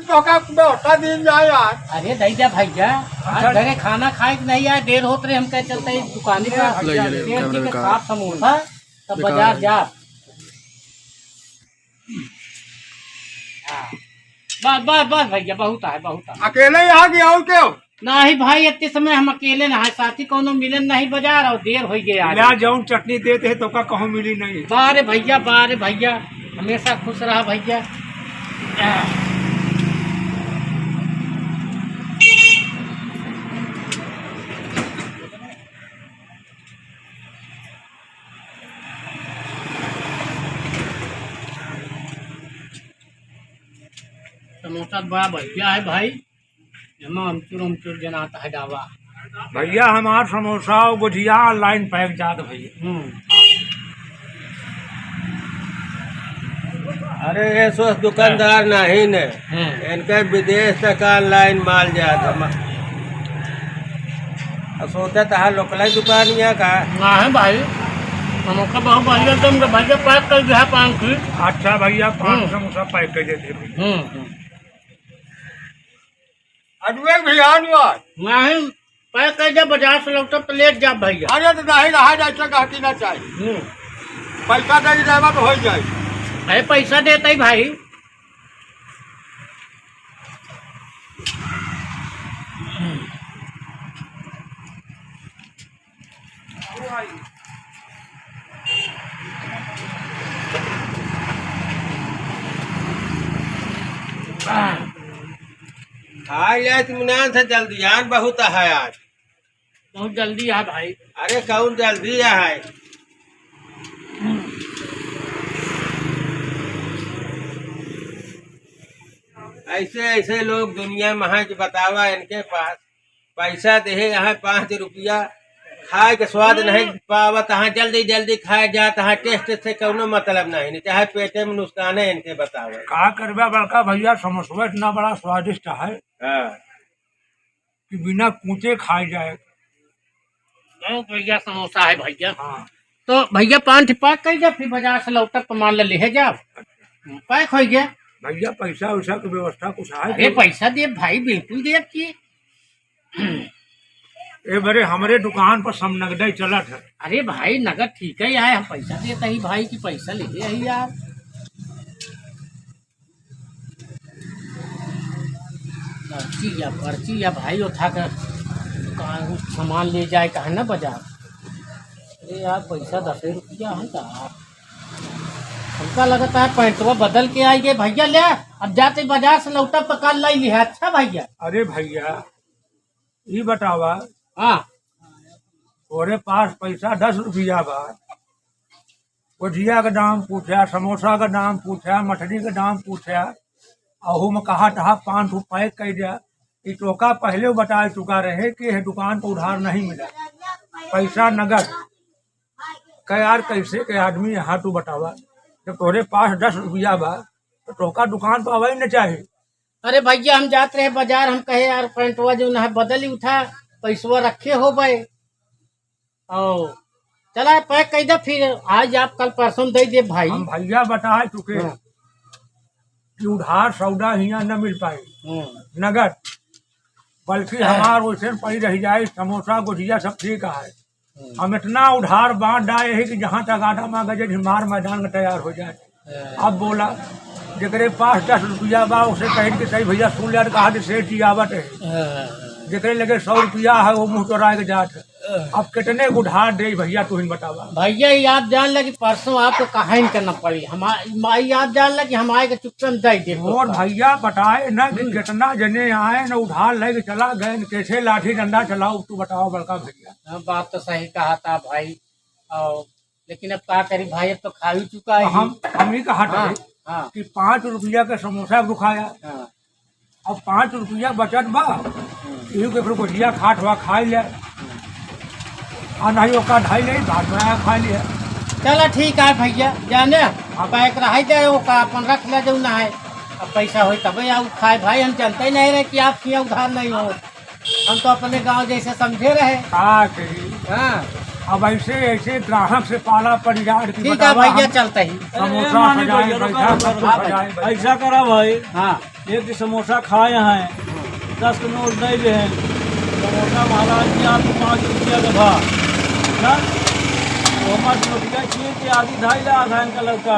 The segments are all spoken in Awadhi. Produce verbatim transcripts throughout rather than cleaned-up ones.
तोहका व्यवस्था दिन जाए आज। अरे दइ जा भइया, आज अच्छा। घरे खाना खाए के नहीं आए, देर होत रहे, हम कहे चलते ही दुकानी पर ले, ले, ले, देर कैमरा जी के बेकार। साथ समोसा, तब बेकार बाजार है। जा। हाँ। बस, बस, बस भइया, बहुत है, बहुत है। अकेले ही आ गया और क्यों? नहीं भाई, इतने समय हम अकेले ना है, साथी कौनो मिलन नहीं बाजार और देर हो गया आज। ला जौन चटनी देते हैं तो का कहूँ मिली नहीं। बारे भइया, बारे भइया, हमेशा खुश रहा भइया। समोसा बड़ा बढ़िया है भाई, एमा अमचूर अमचूर जनाता है डावा। भइया हमार समोसा और गुजिया online pack जात भइया। हम्म। अरे ये सोच दुकानदार नहीं ने, हम्म। इनके विदेश तक online माल जात है। अब सोचा था लोकल दुकानिया का। ना है भाई, समोसा बहुत बढ़िया एकदम से भइया pack कर दिया पाँच की। अच्छा भइया, पाँच हम्म। समोसा pack कर देते भइया। हम्म, हम्म। अजुए भी आन बात। नहीं, pack कर दे, बाजार से लौटब तो ले जा भइया। अरे तो नहीं रहा जाए तो गहकी ना चाहिए। हम्म। पैसा दे देबा तो हो जाए। अरे पैसा देते ही भाई। खा ले इत्मीनान से, जल्दियान बहुत है आज। बहुत जल्दी है भाई। अरे कौन जल्दी है? ऐसे ऐसे लोग दुनिया में हैं कि बतावा, इनके पास पैसा देहे यहाँ पाँच रुपया, खाए के स्वाद नहीं पावत, हाँ जल्दी जल्दी खाए जात, हाँ taste से कौनो मतलब नहीं, नहीं चाहे पेटे में नुकसान है इनके बतावे। का करबे बड़का भइया, समोसवा इतना बड़ा स्वादिष्ट है हाँ। कि बिना कूचे खाए जाए। बहुत बढ़िया समोसा है भइया। हाँ। तो भइया पाँच ठे pack कर जा, फिर बाजार से लौटब तो मान ले लिहे जाब। Pack हो गया। भइया पैसा वैसा की व्यवस्था कुछ है अरे तो? पैसा दे भाई, बिल्कुल दे की। ए बरे हमरे दुकान पर सब नगदे चलत है। अरे भाई नगद ठीक है यार, हम पैसा देता ही भाई कि पैसा ले ले ही यार। पर्ची या पर्ची या भाई उठा के दुकान सामान ले जाए कहे ना बाजार। अरे यार पैसा दसे रुपया है का? हमका लगता है पैंटवा बदल के आई गए भइया। ले अब जाते बाजार से लौटा पका लाई लिहा। अच्छा भइया। अरे भइया ई बतावा हाँ। तोरे पास पैसा दस रुपया बा, गुजिया का दाम पूछा, समोसा का दाम पूछा, मछली का दाम पूछा, अहू में कहा तहा पाँच ठो pack कर दिया। ई तोका पहले बता चुका रहे कि यह दुकान पर उधार नहीं मिला, पैसा नगद। कह यार कैसे के आदमी यहाँ तू बतावा, जब तोरे पास दस रुपया बा तो तोका दुकान पर आवे न चाही। अरे भइया हम जात रहे बाजार, हम कहे यार पैंटवा जो है बदल ही उठा, पैसवा रखे हो बे। और चला pack कर दे, फिर आज आप कल परसों दे दे भाई। हम भइया बताए चुके हाँ। कि उधार सौदा हियाँ न मिल पाए, हम्म। नगद, बल्कि हाँ। हमार वैसे पड़ी रह जाए, समोसा गुजिया सब ठीक है। हम्म। हम इतना उधार बांट डाए हैं कि जहाँ तक आटा मांगा जाए, मार मैदान में तैयार हो जाए। हाँ। अब बोला, जेकरे पास दस रुपया बा, उसे कहे कि सही भइया सुन ले, कहा कि सेठ जी आवत है। हाँ। जेकरे लगे सौ रुपया है, वो मुँह चोराए के जात है। अब कितने उधार दे भइया, तू ही बतावा। भइया, ये आप जान ले कि परसों आपको कहाइन करना पड़ी। हमार, ये आप जान ले कि हम आए के चुपचाप दे दे। और भइया बताए ना कि हम्म। कितना जने आए ना उधार लेके चला गए, कैसे लाठी डंडा चलाओ, तू बताओ बड़का भइया। हाँ, बात तो सही कहा था भाई। और लेकिन अब का करी भाई, अब तो खा ही चुका है। हम, हम ही कहा था हाँ, हाँ। कि पाँच रुपया का समोसा रुखाया। हाँ। अब पाँच रुपया बचत बा, हम्म। इहू के फिर गुजिया खात हुआ खाई ले। हम्म। आ नहीं ओका ढाई ले, बाद में आया खा लिया। चला ठीक है भइया, जाने, अब एक रहाई दे, ओका अपन रख ले जौन है। अब पैसा होई तबे आऊ खाए भाई, हम जानते ही नहीं रहे कि आप किया उधार नहीं हो। हम तो अपने गाँव जैसे समझे रहे। का करी? हाँ। अब ऐसे, ऐसे ग्राहक से पाला पड़ जाए कि ठीक है बतावा भइया, हम चलते ही। समोसा अरे, सजाए, भइया, बैठा, रुका, सब कुछ रुका, सजाए, बैठा। ऐसा करा भाई। हाँ। एक ठे समोसा खाए हैं, दस के नोट दे दे हैं। समोसा महाराज जी, आपको पाँच रुपया का भा, ना? तो हमार नोटिया चीर के आधी धाई ला, आधा इनका लौका।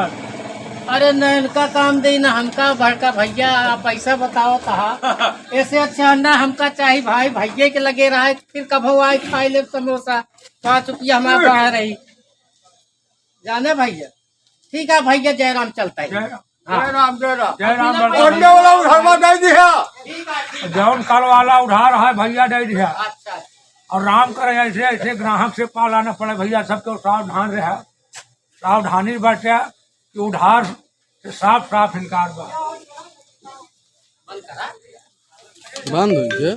अरे, न इनका काम दे, न हमका। बड़का भैया, आप पैसा बताओ तहा। ऐसे अच्छा ना हमका चाही भाई, भैया के लगे रहा है, फिर कबो आए खाए ले समोसा, पाँच रुपया हमारा बढ़ा रही। जाने भैया, ठीक है भैया, जय राम चलता है। जय राम। हाँ। जय राम, जय राम। जय राम, अपना बड़का अंडे वाला उधारवा दे दिया। ठीक है, ठीक है। जौन कल वाला उधार है भैया, दे दिया। अच्छा। और राम करे ऐसे, ऐसे ग्राहक से पाला न पड़े भैया, सबके सावधान रहे, सावधानी बरते कि उधार से साफ साफ इनकार बा। बंद हुई है।